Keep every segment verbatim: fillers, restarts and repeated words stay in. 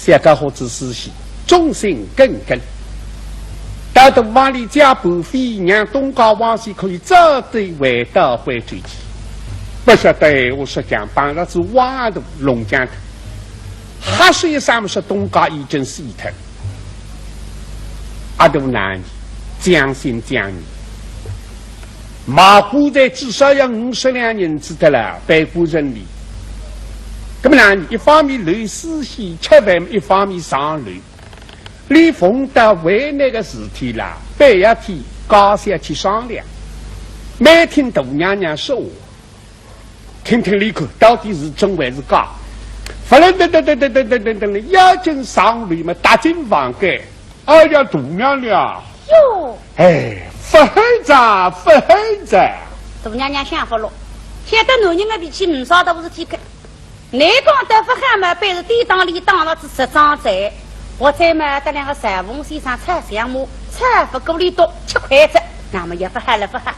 这个好仔事体，忠心耿耿。到东房里借半飞，让东家王喜可以早点回到回转去。不晓得我说讲碰着仔王大龙江头，哈说一声么说东家已经死脱。阿大难，将信将疑。 卖棺材至少要五十两银子的了，办过人哩。那么呢，一方面累死些吃饭，一方面上楼。李凤到为那个事体啦，半夜天家小去商量，没听大娘娘说话，听听里看到底是真还是假。反正等等等等等等等等，要紧上楼嘛，踏进房间，哎呀，大娘娘！哟， 哎，勿好哉，勿好哉！大娘娘想勿落，晓得男人的脾气，唔少大事体个。倷讲得勿好嘛，板子跌当里当了仔十张嘴，或者嘛，搭两个裁缝先生吵相骂，吵勿过里多吃亏哉，那么也勿好了，勿好。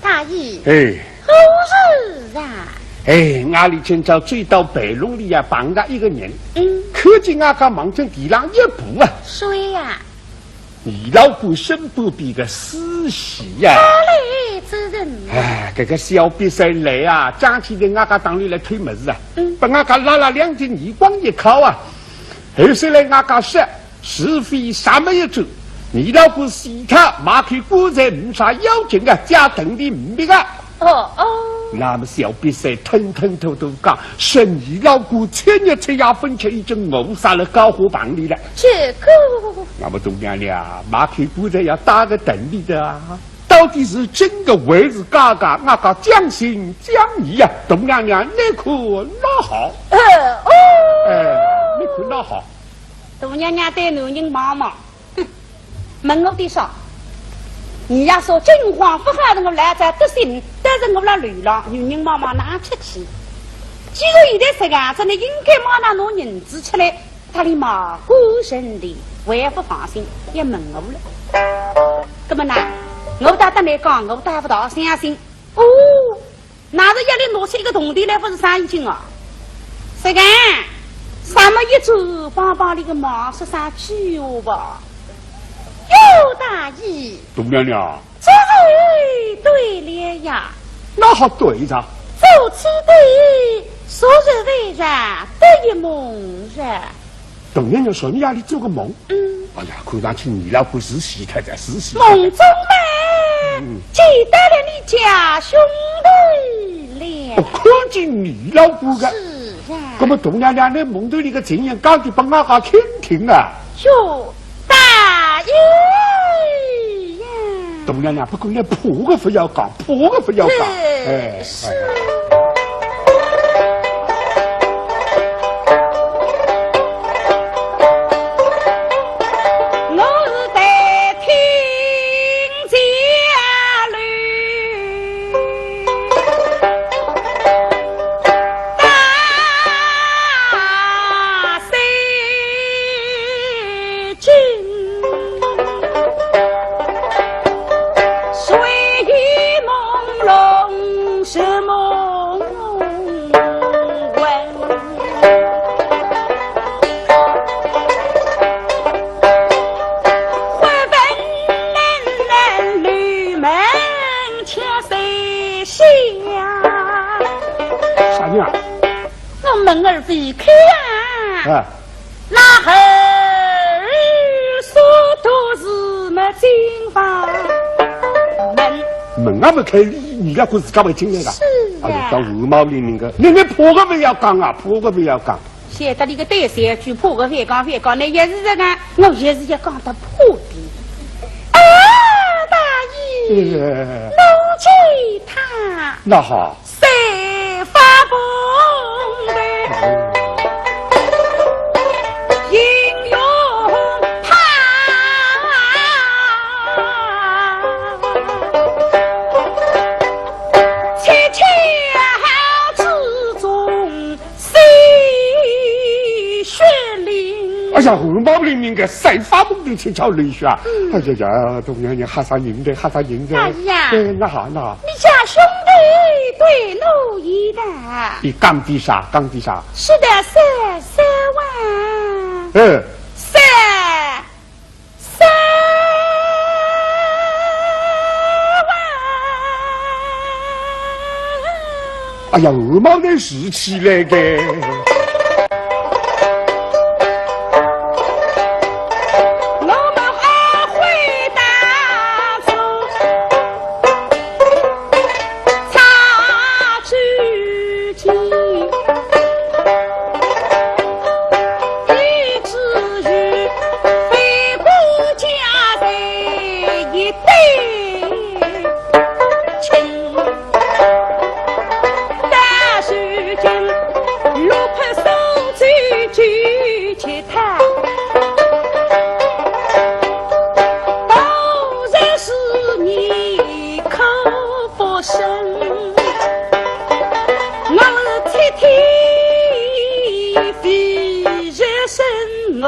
大爷，哎。何事啊？哎，俺里今朝走到背弄里呀，碰着一个人，嗯。看见俺家望准地浪一步啊。谁呀？ 倪老倌身边边个司机呀。他来做甚？哎，搿个小瘪三来啊，讲起来俺家当里来偷物事啊，嗯。拨俺家拉拉两记耳光一敲啊，后首来俺家说，是非啥没有做，倪老倌死脱，卖口棺材没啥要紧个，家当里没个。 哦，哦。那么小瘪三吞吞吐吐讲，说倪老倌七日七夜勿吃，已经饿煞了，搞好棚里了。这个。那么大娘娘，卖口棺材要打个盹里的啊，到底是真的还是假的？俺家将信将疑呀。大娘娘，你看哪哈？呃，哦。哎，你看哪哈？大娘娘对男人望望， 哼，问我点啥？倪爷说金光勿好的，我来哉得信，但是我辣楼浪，有人望望哪出去？既然现在实梗哉，你应该马上拿银子出来，搭里买棺材的，我也勿放心，也问我了。那么呢，我搭搭你讲，我搭勿大相信。哦， 那是夜里拿出一个铜钿来，勿是生意经啊？实梗，啥么一转，帮帮里个忙说声句话吧。哟，大爷，大娘娘。这是对了呀。哪哈对哉？做此对，昨日晚上得一梦人。 大娘娘说你夜里做个梦？嗯。哎呀，看上去倪老倌是死脱哉，是死脱哉。梦中嘛，嗯。见到了你家兄弟了。哦，看见倪老倌个。是啊。那么大娘娘，你梦头里个情形讲点拨俺家听听啊。哟，大爷呀。大娘娘，不过你怕个勿要讲，怕个勿要讲。是。哎，是。哎。 我是在天下里大山中，睡意朦胧，是梦魂。 忽闻冷冷楼门敲三下。啥人啊？我门儿未开啊。啊。那二叔独自么进房门。门还没开，倪老倌自家会进来个。是啊。哎呀，到汗毛凛凛个，你，你怕个勿要讲啊，怕个勿要讲。 晓得俚个胆小鬼，怕个勿讲勿讲，倷越是实梗，我越是要讲得怕点。啊，大爷，哎。奴见他哪哈？散发蓬头，形容怕，七窍之中 鲜血淋。哎呀，汗毛凛凛个，散发蓬头，七窍流血啊！嗯。哎呀呀，大娘娘，吓煞人哉，吓煞人哉。哎呀，哎，哪哈，哪哈？你家兄弟对奴言道。伊讲的啥？讲的啥？是的，是，是哇。嗯。三，三万。哎呀，汗毛侪竖起来个。我们阿会当初 插翅间，一只鱼飞过家在一对情。但如今落魄送去去 其他，到底是你可不生，我是天天为人生我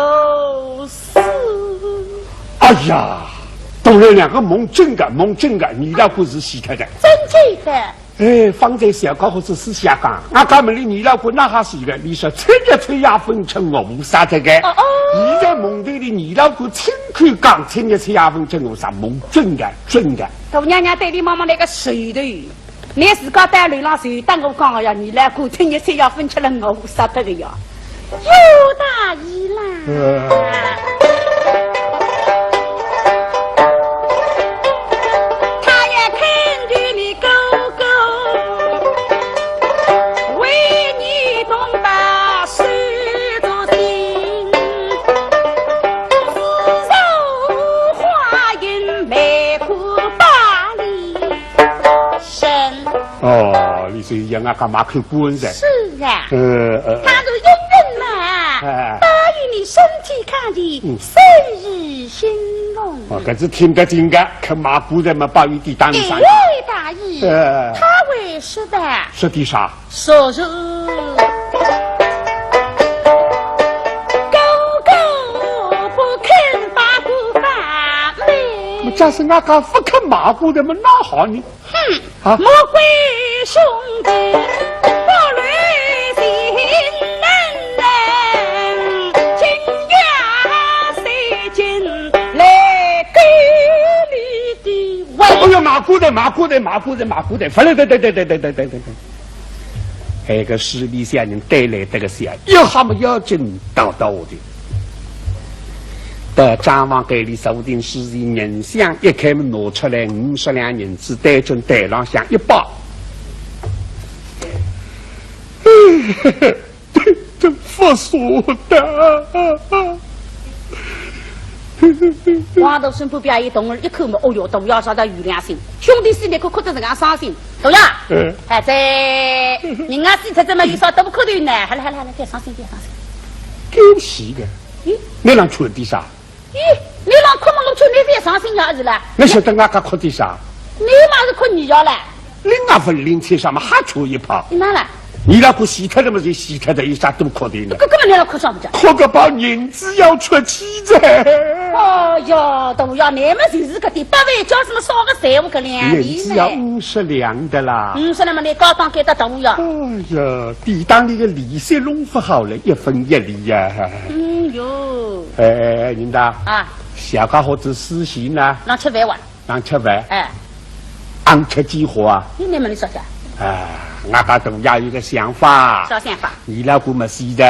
死。哎呀，大人两个梦真个，梦真个，你老公是死脱个。真真个。 哎，方才小家伙子私下讲，阿家门里你老公哪哈死个？你说七日七夜分出我杀脱个。哦哦。现在梦头里你老公亲口讲，七日七夜分出我杀，梦真个，真个。大娘娘对俚望望那个舌头，你自家到楼浪去搭我讲个呀，你老公七日七夜分出了我杀脱个呀。有道理啦。呃。 他也肯定你哥哥为你同胞受着刑，自从花影梅花把你生。哦，你是让阿家买口棺材。是啊。呃，呃，呃。他是应允嘛，哎。答应你身体康健，嗯。生意兴隆。哦，搿是听得进个，肯买棺材嘛，包有点当上。哎，大爷，呃。他会说的。说的啥？说是哥哥不肯把骨放嘞。假使阿家勿肯买棺材嘛，哪好呢？ 哼，啊？魔鬼兄弟，不论谁能，今夜谁进来给你的问。哎呀，买棺材，买棺材，买棺材，买棺材，勿来，对对对对对对对对。哎，搿势利小人带来得个小，一下么要紧倒倒的。 到账房间里坐定，事先人想一开门拿出来五十两银子，对准台浪向一摆。这不舍得。王大生旁边一动，一看嘛，哦哟，大爷啥个有良心，兄弟死脱个哭得搿能伤心，大爷，嗯。哎，在人家死脱怎么有啥大哭头呢？好了好了好了，覅伤心，覅伤心。狗屁个，咦？你让哭点啥？ 咦，你让哭么，我劝你覅伤心呀，是啦。你晓得我刚哭的啥？你嘛是哭你呀嘞。另外份零钱上嘛还出一炮。你哪了？你那个死脱了么就死脱的，有啥多哭的呢？搿根本你要哭啥物事？哭个包银子要出去的。哦哟，大爷，你们就是搿点八万叫什么少个财物搿两银子要五十两的啦。五十两么，你高档给的大爷。哎呀，抵当你个利息弄不好了，一分一厘呀。嗯哟。 哎，哎，哎，领导，啊。小家伙子死刑呢？让吃饭哇？让吃饭？哎。让吃几化啊？你那么你说的？哎，我家大爷有个想法。啥想法？你老公没死的，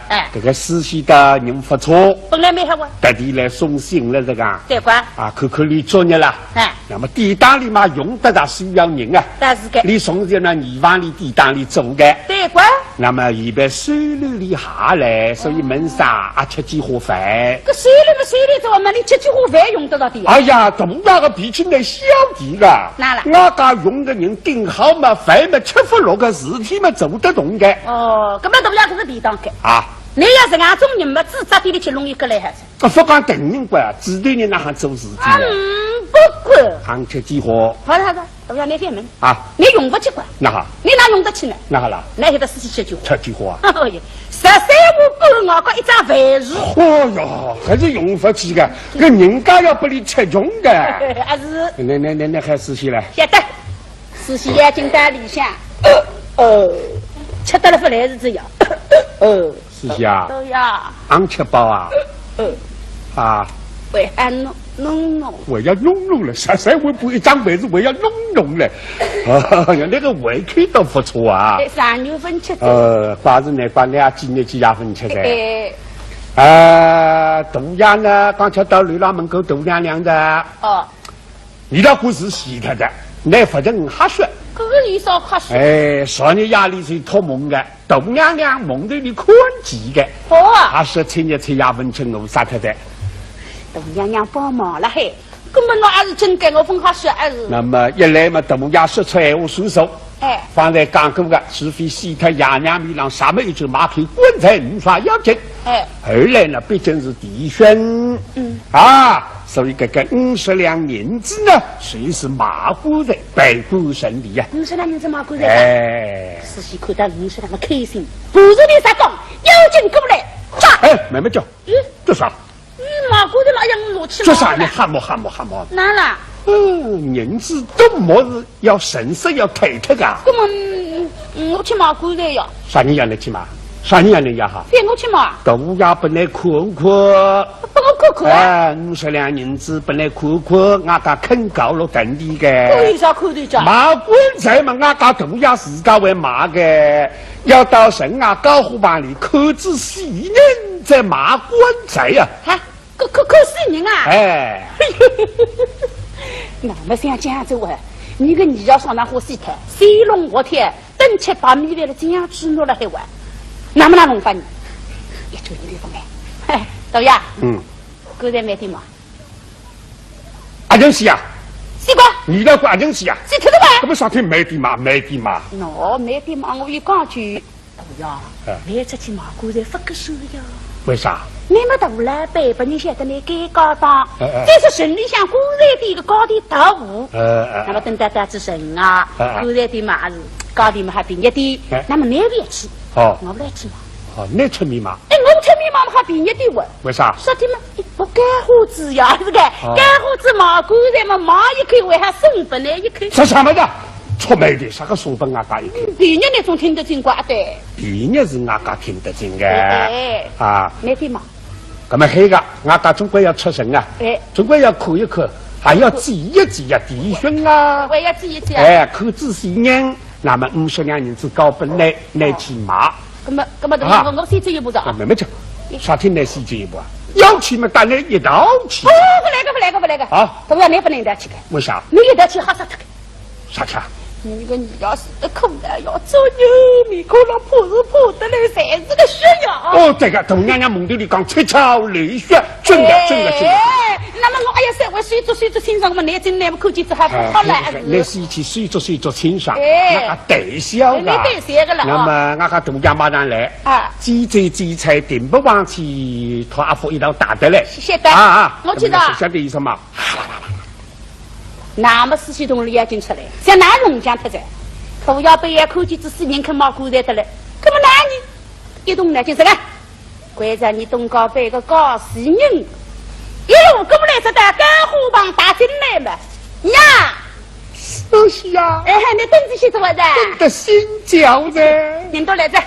哎。这个死刑的人不错，本来没好啊。特地来送信了这个。对个。啊，看看你作孽了。哎。那么抵当里嘛用得着需要人啊。但是个。你从前呢，你往里抵当里做的。对个。 那么现在收入里下来，所以问啥啊，吃几化饭。搿收入嘛收入，怎么你吃几化饭用得着的呀？哎呀，大爷个脾气呢，小弟个。哪了？我家用个人顶好嘛，饭嘛吃不落个，事体嘛做得动个。哦，搿么大爷搿是便当个。啊。你要是俺种人嘛，自家店里去弄一个来还是？啊，不讲等人管，自己人哪能做事体呢？嗯，不管。行吃几化。好了好了，大爷你别问。 啊。你用不起个。哪哈？你哪用得起呢？哪哈啦？那现在四十七句。七句话啊。哦哟，十三五半外加一张饭匙。哦哟，还是用不起个，搿人家要拨你吃穷个。啊是。那那那那还是死刑了。晓得，死刑眼睛戴里向，呃，呃，吃得了勿来事体呀。呃，是呀。对呀。俺吃饱啊？呃。啊。为啥弄弄弄？我要弄弄了，啥啥我不一张被子，我要弄弄了。啊，那个胃口倒不错啊。哎，三月份吃的。呃，怪是呢，怪你啊，几日几月份吃的？哎。啊，大爷呢，刚才到楼浪门口大娘娘的。哦。 你倒不是死脱的，那反正瞎说。搿个有啥瞎说？哎，昨日夜里是托梦的，大娘娘梦里你看见的。哦啊。还说七日七夜勿曾我杀脱的。大娘娘帮忙了嘿，根本侬还是真给我分瞎说还是？那么一来嘛，大娘说出闲话算数。 哎。方才讲过个，除非死脱爷娘面浪，啥么一只马匹棺材五十要紧。哎。二来呢，毕竟是弟兄。嗯。啊，所以搿个五十两银子呢，算是买棺材，办官顺利呀。五十两银子买棺材啊？哎。事先看到五十两么开心，不是你啥讲，要紧过来，抓！哎，慢慢叫，嗯。做啥？ 嗯，买棺材嘛，要我拿去做啥？买了。你瞎摸瞎摸瞎摸。哪啦？嗯，银子多么是要神色要退脱个。搿么，嗯，嗯，我去买棺材呀。啥人要你去买？啥人要你要哈？对，我去买。大爷拨你看看。拨我看看？哎，五十两银子拨你看看，俺家肯高落等你个。搿有啥看头讲？买棺材嘛，俺家大爷自家会买个，要到城外高火棚里看仔死人再买棺材呀。哈？ 看，看，看死人啊？哎。那么像这样子哇，你个女儿上那欢喜脱，水龙活脱，等吃白米饭了，这样子弄了还玩，那么哪弄法呢？一转念头来，嘿，大爷，嗯。棺材买点嘛。阿正死啊？死光。你那个阿正死啊？死脱了吧？搿么啥体买点嘛，买点嘛。喏，买点嘛，我一讲就 大爷，哎。卖出去买棺材勿合算呀。为啥？你没大老板，拨人晓得你该高档，哎，哎。再说城里向棺材店个高低大户，哎，哎，哎。那么等到到仔城啊，哎，哎。棺材店嘛还是高低嘛还便宜点，哎。那么你勿要去，哦。我来去嘛。哦，你出面嘛？哎，我出面嘛，还便宜点哇。为啥？啥体嘛？哎，我干货子呀，是个，哦。干货子买棺材嘛，买一口，为啥送拨你一口？说啥么子？出卖的，啥个送拨俺家一口？嗯，便宜你总听得进瓜的。 便宜是俺家听得进个。哎，哎。啊。没地嘛。搿么黑个，俺家总归要出城啊，哎。总归要看一看，还要祭一祭呀，弟兄啊。我也要祭一祭啊。哎，看仔细人，那么五十两银子交拨你，你去买。搿么，搿么，啊。我，我先走一步哉啊。啊，慢慢讲，啥体你先走一步啊？要去嘛，带你一道去。哦，勿来个，勿来个，勿来个。啊？搿个你勿能一道去个。为啥？你一道去吓煞脱个。 啥体啊？你个女儿是个苦难要做人，面孔浪怕是怕得来，侪是个血呀。哦，对个，大娘娘梦头里讲，七窍流血，真的，真的，真的。哎，那么我哎呀，稍微收足收足清爽嘛，眼睛那么看见之后，哎，好了，哎，那是一起收足收足清爽，哎。那个代销啊。哎，你代销个了啊。那么，俺家大娘马上来，啊。几只几菜，定不忘记，同阿福一道打得来。谢谢的。啊，啊，我知道。那么是晓得意思嘛？ 那么死尸洞里要紧出来，像那弄僵脱哉。可要被也看见仔死人肯买棺材得了，搿么哪呢？一动呢就是个，关照你东家背个告死人，一路跟来，直到干火棚打进来嘛。呀，是是呀。哎，你等仔歇做啥子？等得心焦哉。人都来哉。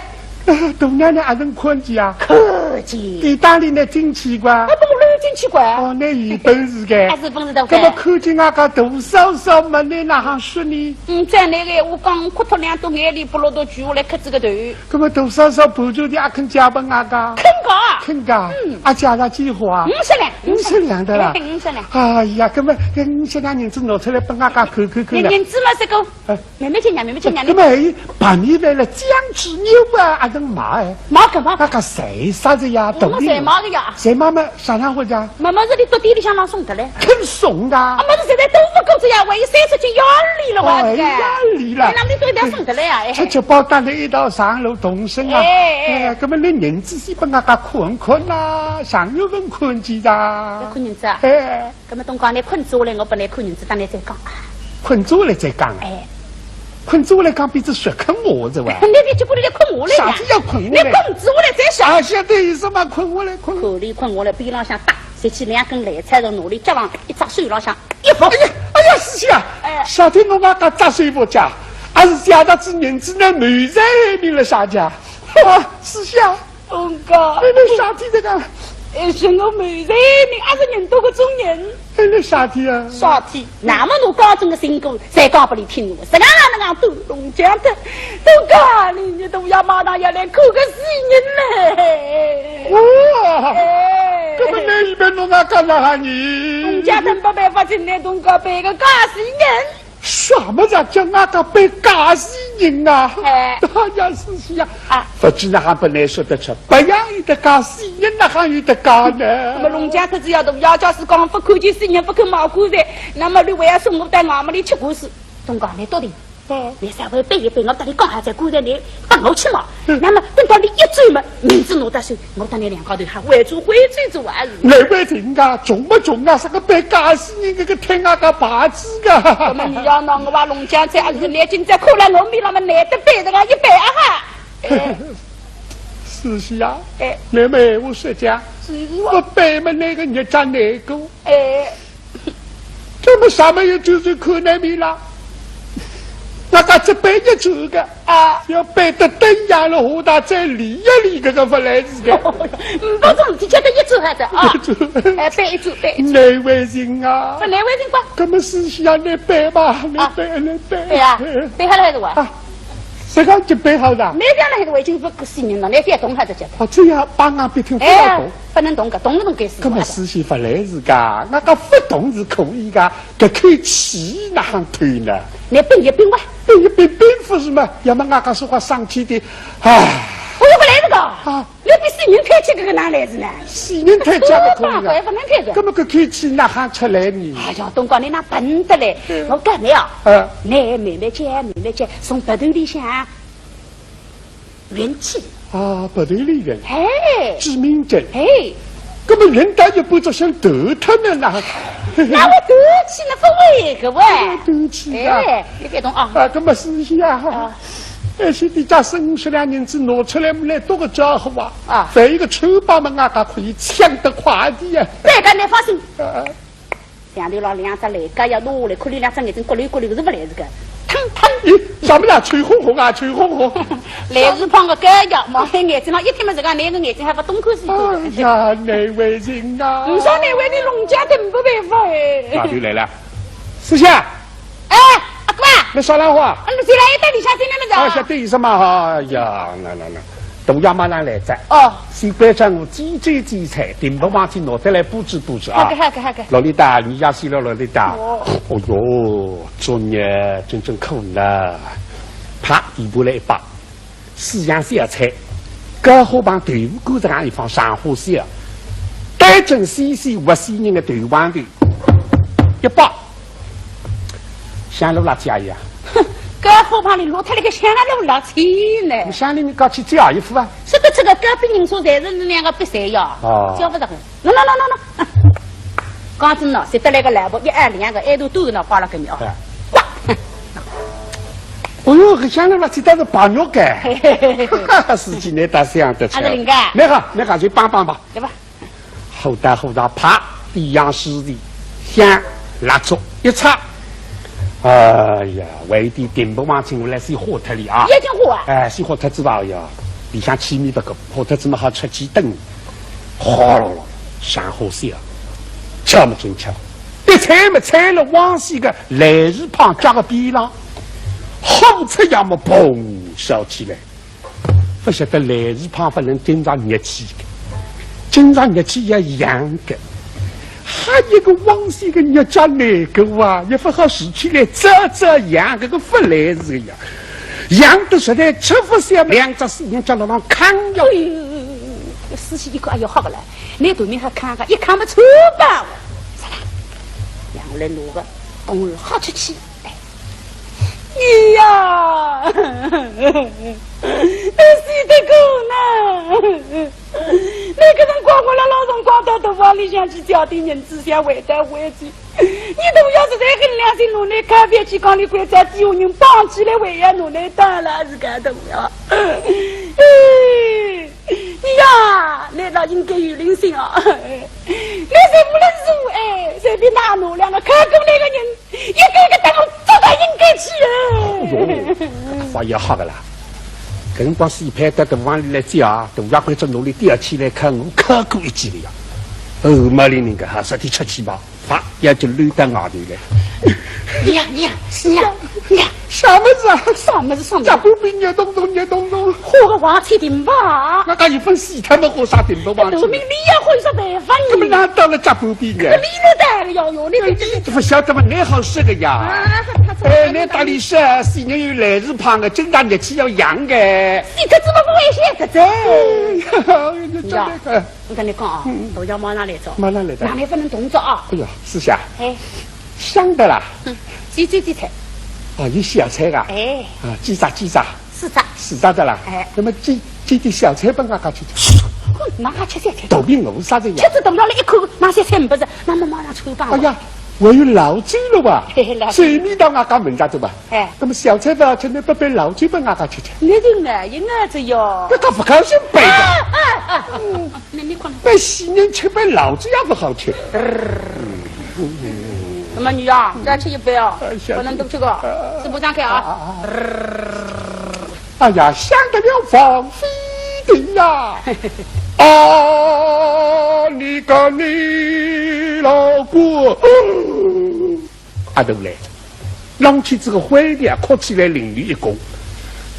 大娘娘阿能看见啊？看见。地当里呢进去过？哎，不，我进去过。哦，那有本事个。还是本事大个。那么看见俺家大嫂嫂么，你哪哼说呢？嗯，在那个我刚哭脱两朵眼泪，不落到举下来磕仔个头。那么大嫂嫂盘缠的阿肯借拨俺家？肯个。肯个。嗯。阿借了几化啊？五十两。五十两的啦。哎，五十两。哎呀，那么搿五十两银子拿出来拨俺家看看看了。银子嘛，这个哎，慢慢讲呀，慢慢讲呀，那么还有白米饭了，酱汁牛肉啊，阿能买哎？买个，买个。那个谁杀的呀？我们侪买个呀。谁买嘛？啥样货呀？妈妈这里到店里向拿送得来。肯送的？啊，么是现在都不够这样，万一三十斤要里了哇，哎，这个。要里了。哎，那么你都得送得来呀，哎。吃吃饱，打了一道上路动身啊。哎，哎。哎，那么你银子是拨俺家看看啦，上月份看见的。要看银子啊？哎。 搿么东家，你困坐下来，我拨你看银子，等你再讲啊。困坐下来再讲啊？哎。困坐下来讲，比这说困我是吧？你你就不能困下来呀？啥子叫困下来？你困坐下来再说。啊，现在有什么困下来，困。可怜困下来，边浪向搭，拾起两根烂草从哪里夹上一只手浪向一扶。哎呀，哎呀，师兄啊，哎。啥体侬讲搿只手扶夹，还是夹到仔银子呢？没在里了啥家？啊，师兄，东家，你，你啥体这个？哎，是我没人，你还是认得个中人。哎，你啥体啊？啥体？那么我高中的成功，才讲不你听我，是俺那样都弄僵的，东家，你，你都要马上要来看个死人嘞。哦，哎。那么你一般弄俺干啥呢？东家真没办法，今天东家背个假死人。 啥么子叫俺个背假死人啊？哎。哎呀，师兄啊，啊。不知哪哈本来说得出，不要有的假死人，哪哈有的假呢？那么弄僵特只要大爷家是讲不看见死人，不肯冒棺材，那么你还要送我到衙门里吃官司。东家，你到底，啊。你稍微背一背，我搭你讲好再过来，你搭我去嘛。嗯。那么等到你一走嘛，名字拿到手，我搭你两家头还回转回转做啊。你为人家穷不穷啊？啥个背假死人，这个听啊个牌子个。那么你要拿我话弄僵在，还是你今朝看了我面那么难得背这个一背啊哈？哎。师兄啊，哎。妹妹，我说讲，是我。不背么那个日脚难过。哎。 这么啥么有就是看那面了。那个这背一转个，啊。要背得登样了，下头再理一理，这个不来事的。嗯，不中，的确得一转还是啊。一转。哎，背一转，背一转。难为情啊。不难为情吧？那么师兄啊，你背吧，你啊。背，你背。对呀，背下来还是我？啊，这个就背好了。没下来还是我已经不死人了，你别动还是叫他。哦，这样把俺别听不要动。哎。 不能动个，动不动该死。那么师兄不来事个，那个不动是可以个，搿口气哪哼透呢？你屏一屏吧。屏一屏，屏不是嘛？要么俺讲说话生气的，唉。我又不来事个。啊。你比死人透气搿个哪来事呢？死人透气也不可以个。不能透个。那么搿口气哪哼出来呢？哎呀，东家，你哪笨得嘞？嗯。我讲你啊，嗯。你慢慢叫，慢慢叫，从鼻头里向 运气。啊，鼻头里运。嘿。致命症。嘿。那么运道一半只想断脱呢，那，那我断气呢，不会个喂。断气啊。哎，你别动啊。啊，那么师兄啊，啊。哎，现在家生十两银子拿出来，我们来打个招呼啊。啊。再一个，抽包嘛，俺家可以抢得快的呀。对个，你放心。啊。 像头浪两只来，搿要拿下来，看伊两只眼睛骨溜骨溜，是勿来事个，腾腾。咦，啥么啦？吹呼呼啊，吹呼呼。来日胖个高腰，望海眼睛浪一天么，自家那个眼睛还勿动看死。哎呀，难为情啊！唔说难为情，弄僵得没办法哎。啊，就来了。师兄。哎，阿哥啊。那啥浪话？啊，你进来一等里向进来么子啊？啊，晓得意思嘛哈，哎呀，那那那。 大爷马上来哉。哦。先关照我几桌几菜，定不忘记拿得来布置布置啊。好个，好个，好个。老李大，你也是了，老李大。哦。哦哟，作孽，真正苦呢。啪，底部来一把，四样小菜，高火旁豆腐干这样一放，上火小，单蒸鲜鲜活鲜人的豆黄头，一把。 香炉蜡烛呀？哼，搿火旁里落脱了个香炉蜡烛呢。香炉你搞去借一副啊？说得出个隔壁邻舍侪是两个比赛呀，哦。叫勿着个。喏喏喏喏喏，讲真喏，谁得来个老婆一二两个，爱都都是那挂了个呢。哎。哇！哎哟，搿香炉蜡烛倒是白玉个。嘿嘿嘿嘿。哈哈，事情你倒想得出。还是灵个。那好，那好，就帮帮吧。对吧？ 火大火大，啪，点样事体，香蜡烛一插。哎呀，为点顶不忘记我来先火脱哩啊！已经火啊？哎，先火脱之吧，哎呀，里向气密不够，火脱之么好出去等。哗啦啦，上火烧，敲么真敲，一踩么踩了往西个来日胖家个边浪，火出样么嘣烧起来。 勿晓得来日胖勿能经常热气个，经常热气要痒个。还有个往西个热家难过啊，也勿好竖起来遮遮痒，搿个勿来事个呀。痒得实在吃勿消，两只手人家辣浪扛呀。哎哟，师兄一看，哎哟，好个了，拿头面还扛个，一扛么穿帮。啥啦？让我来拿个，等我好出去。哎， 你呀，死得过呢。那个辰光我辣老辰光到大房里向去借点银子，想回到回去。你都要是再狠良心，弄那咖啡去讲你关照底下人绑起来，还要弄那打了，是搿种呀。哎，你呀，你倒应该有良心啊。你是无论如何，哎，随便哪能两个看过那个人， 一个一个等我做到应该去。哎哟，搿个法也好个啦。搿辰光，四太太到房里来接啊，大丫鬟从楼里吊起来看我，看过一记了呀。哦，毛里人个哈，啥体出去吧？啪，也就溜到外头来。娘娘娘娘，啥物事啊？啥物事啥物事？脚步比热咚咚热咚咚。花个黄金定吧？那个一分四太太花啥定不黄金？农民你也会说办法呢？搿么哪到了脚步比呢？搿个理论带了要用，你这这这勿晓得嘛，哪好说个呀？啊，他他哎，那大理是啊，是人有来日胖个，真大力气要养个。你可怎么不会写个这？哎呀，你这个，我跟你讲啊，嗯，都要马上来做，马上来的。哪里不能动作啊？哎呀，是啊。哎，想得啦。嗯，几几几菜？啊，有小菜啊？哎，啊，几只几只？四只。四只的啦？哎，那么几几点小菜拨俺家吃吃？哪个吃小菜？肚皮饿啥子呀？吃仔肚皮了一口，那些菜不是，那么马上抽棒了。哎呀，我有老酒了吧？嘿嘿，老酒。水米到俺家门家对吧？ 哎，那么小菜勿好吃，侬拨杯老酒拨俺家吃吃。那就硬硬啊，这要。搿个勿高兴背的。啊啊啊！嗯，那你看，拨死人吃杯老酒也勿好吃。那么你啊，再吃一杯啊，哎，小姐。不能多吃个，啊，嘴巴张开啊。啊啊啊！哎呀，想得了王妃的呀！啊，你个你老公！ 阿头来，浪起这个灰的啊，哭起来淋雨一公。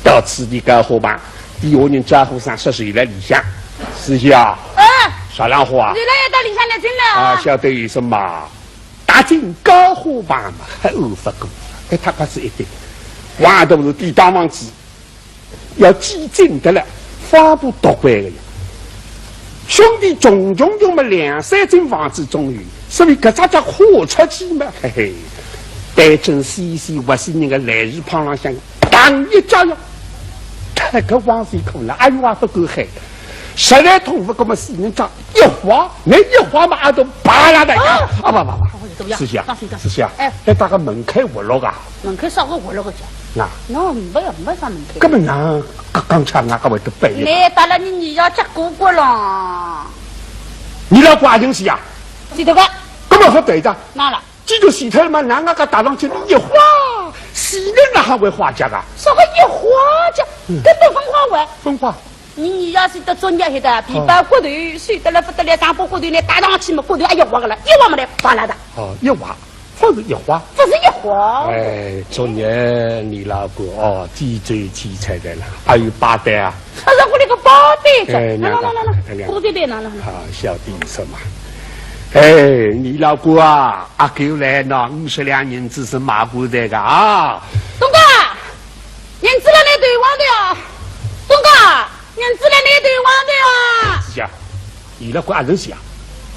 到此地高火棚，底下人招呼声说谁来里向。师兄啊，哎，啥浪花啊？你来也到里向来听了啊？啊，晓得有什么？踏进高火棚嘛，还饿不过。哎，他可是一对，王头是抵挡王子。 要几斤得了，方不夺回个呀。兄弟穷穷穷么两三斤房子总有，所以搿只脚跨出去嘛，嘿嘿，对准西西活死人个来日胖浪向，当一脚呀，搿个王妃苦了，哎呦啊，不够狠，实在痛不过么死人脚一滑，那一滑嘛，阿头啪啦的一下，啊，啊，不，不，不，怎么样？师兄啊，放心，放心。师兄啊，哎，哎，大家门开活络啊。 门口少个活络个叫。那？那没有，没啥门口。根本上刚刚才俺还会得背一把。你打了你，你要结果果了。你老婆阿英是呀？是这个。根本不对的。哪了？这个死脱嘛，哪俺个打上去一花，死人哪还会花家啊？啥个一花家？嗯。根本分花完。分花。你，你要是得作孽些的，皮包骨头，瘦得了不得了，长把骨头呢，打上去嘛，骨头哎呀，滑个了，一滑嘛来，哗啦的。哦，一滑。 不是一花。不是一花。哎，昨日你老公哦，几周几才的了，还有八单啊？啊，是我那个八单子。哎，来来来来来，八单子。好，小弟什么？哎，你老公啊，阿狗来拿五十两银子是买过来的啊。东哥，银子了，你对我的啊。东哥， 银子来拿对方的啊！是呀，伊拉管阿仁是呀。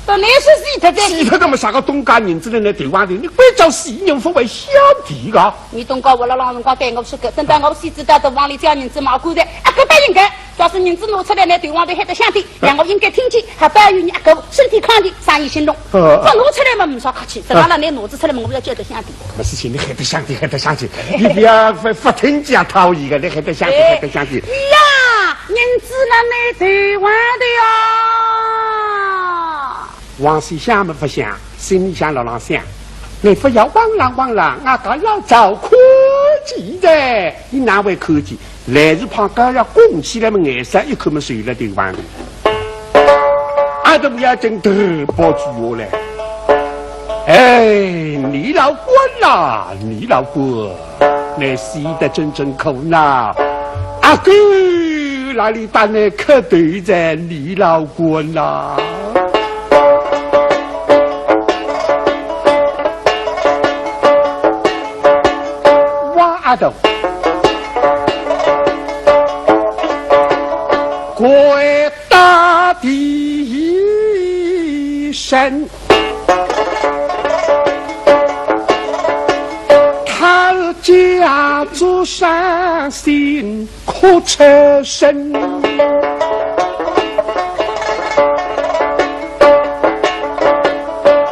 到底是死脱的。死脱的么啥个东家银子来拿对方的？你关照死人勿会小弟个。你东家活了浪辰光对我说个，等到我死仔到洞房里叫银子买棺材，阿哥答应个。假使银子拿出来拿对方的，喊得响点，让我应该听见，还保佑你阿哥身体康健，生意兴隆。呃。勿拿出来嘛，没啥客气，等到了拿拿仔出来嘛，我要叫得响点。 没事情，你喊得响点，喊得响点，你不要不，不听见讨厌个，你喊得响点，喊得响点。呀，银子了，你对我的呀。王喜想么不想，心里想了浪想，你不要慌啦慌啦，俺家老早看见的，你哪会看见？来日旁刚要供起来么，眼色一看么，谁了对方的？ 阿都要紧头抱住我来。哎，你老官呐，你老官，你死得真正苦呐！阿哥哪里搭你磕头哉，你老官呐？哇，阿都，跪 大地深，他家祖上辛苦出身，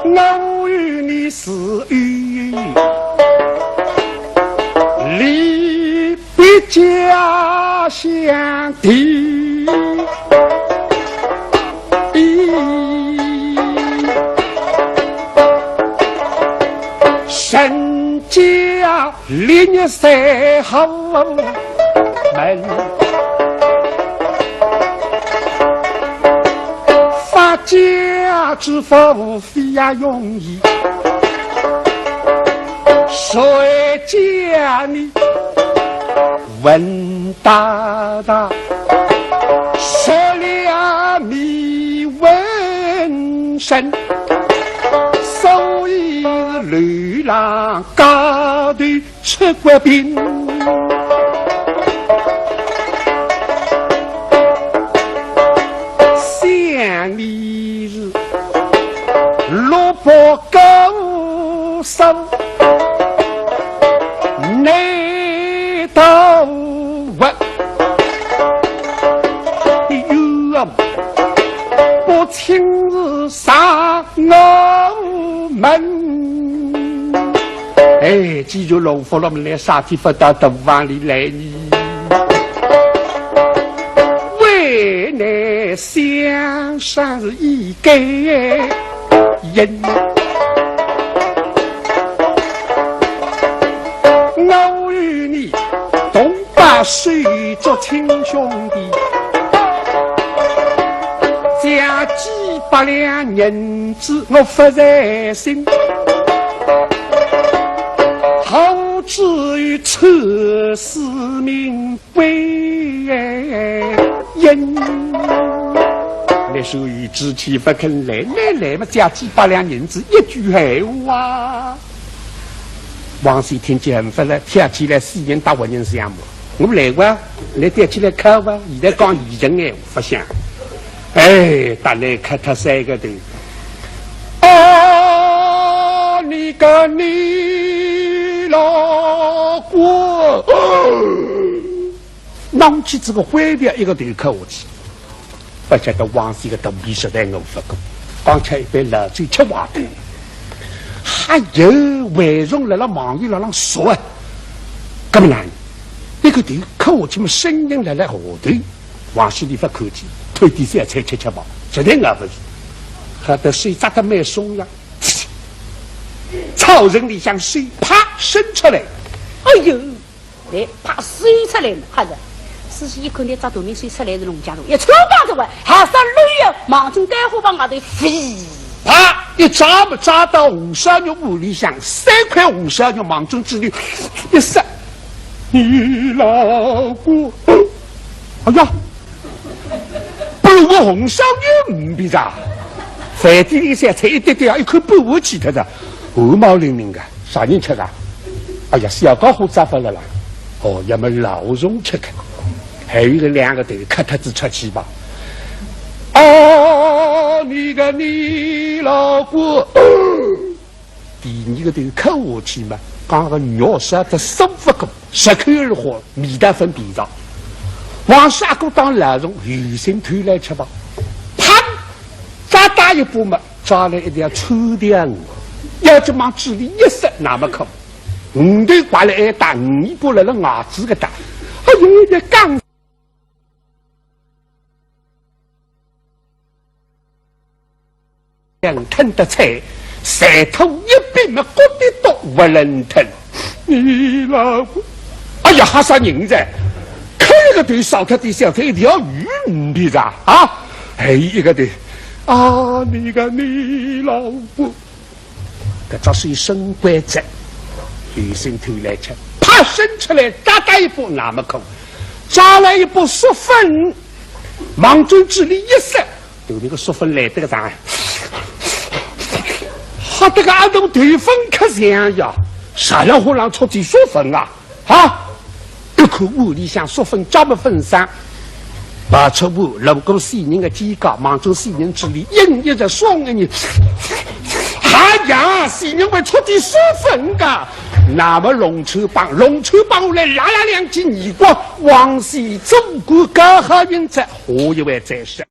我与你死于离 别家乡地，人家立业三好门。家之福非也容易，谁家你文大大，食了米文身，所以是流浪街头 出国兵，想你是落魄高手，难道我有不亲自上我门？ 哎，既然老佛老们来啥地方到大房里来呢？为难想上是一个人，我与你同 把手做亲兄弟，借几百两银子我不在身，何至于出师名贵人？那时候有志气不肯来，来来嘛，借几百两银子，一句闲话。 王喜听见勿了，跳起来死人搭活人相骂。我来哇，来吊起来敲哇，现在讲现成闲话，勿响。哎，搭来磕脱三个头。啊，你个你老官！ 拿起仔个灰瓶一个头磕下去，勿晓得王喜个肚皮实在饿勿过，刚吃一杯老酒吃坏脱。还有为荣辣辣忙里辣浪说啊，搿么呢，一个头磕下去么声音辣辣下头，王喜里勿看见，偷点小菜吃吃吧，实在饿勿住，吓得手抓得蛮松呀，草绳里向手啪伸出来，哎呦！ 来，啪，伸出来了，哈子。仔细一看，那只大命伸出来是农家乐，一穿帮子哇，还是绿油，望准蛋黄包外头飞。啪，一抓么抓到红烧肉碗里向，三块红烧肉望准嘴里一塞，你老官，哎呀，半碗红烧肉呒不哉，饭店里小菜一滴滴啊，一口半碗去脱哉，汗毛凛凛个，啥人吃个？ 哎呀，小家伙咋勿了啦？哦，要么老虫吃个，还有一个两个头磕脱仔出去吧。啊，你个你老官！第二个头磕下去嘛，刚刚肉杀得松勿过，十口二火，味道分辨着。王杀过当老虫，有心偷来吃吧。啪！再打一把嘛， 抓了一条臭条鱼，要紧往嘴里一塞，那么可，鱼头刮了一搭，尾巴辣辣牙齿搿搭，哎呦，也刚想吞得菜，馋吐一笔么，咕滴笃勿能吞。你老官，哎呀，吓煞人哉！磕一个头少脱点小菜，一条鱼呒不哉啊！还有一个头，啊，你个你老官！ 搿只手伸过仔，有心偷来吃，啪，伸出来，抓到一把那么可，抓了一把粟粉，望准嘴里一塞，对那个粟粉来得个长，吓得个阿东头昏磕响呀，啥人火浪出起粟粉啊？ 啊！一看碗里向粟粉抓么粉上，拔出碗，路过死人个肩胛，望准死人嘴里硬一直送一硬。哎呀，死人会出点粟粉个，那么弄抽帮，弄抽帮下来，拉拉两记耳光，王喜做官高好运哉，下一回再说。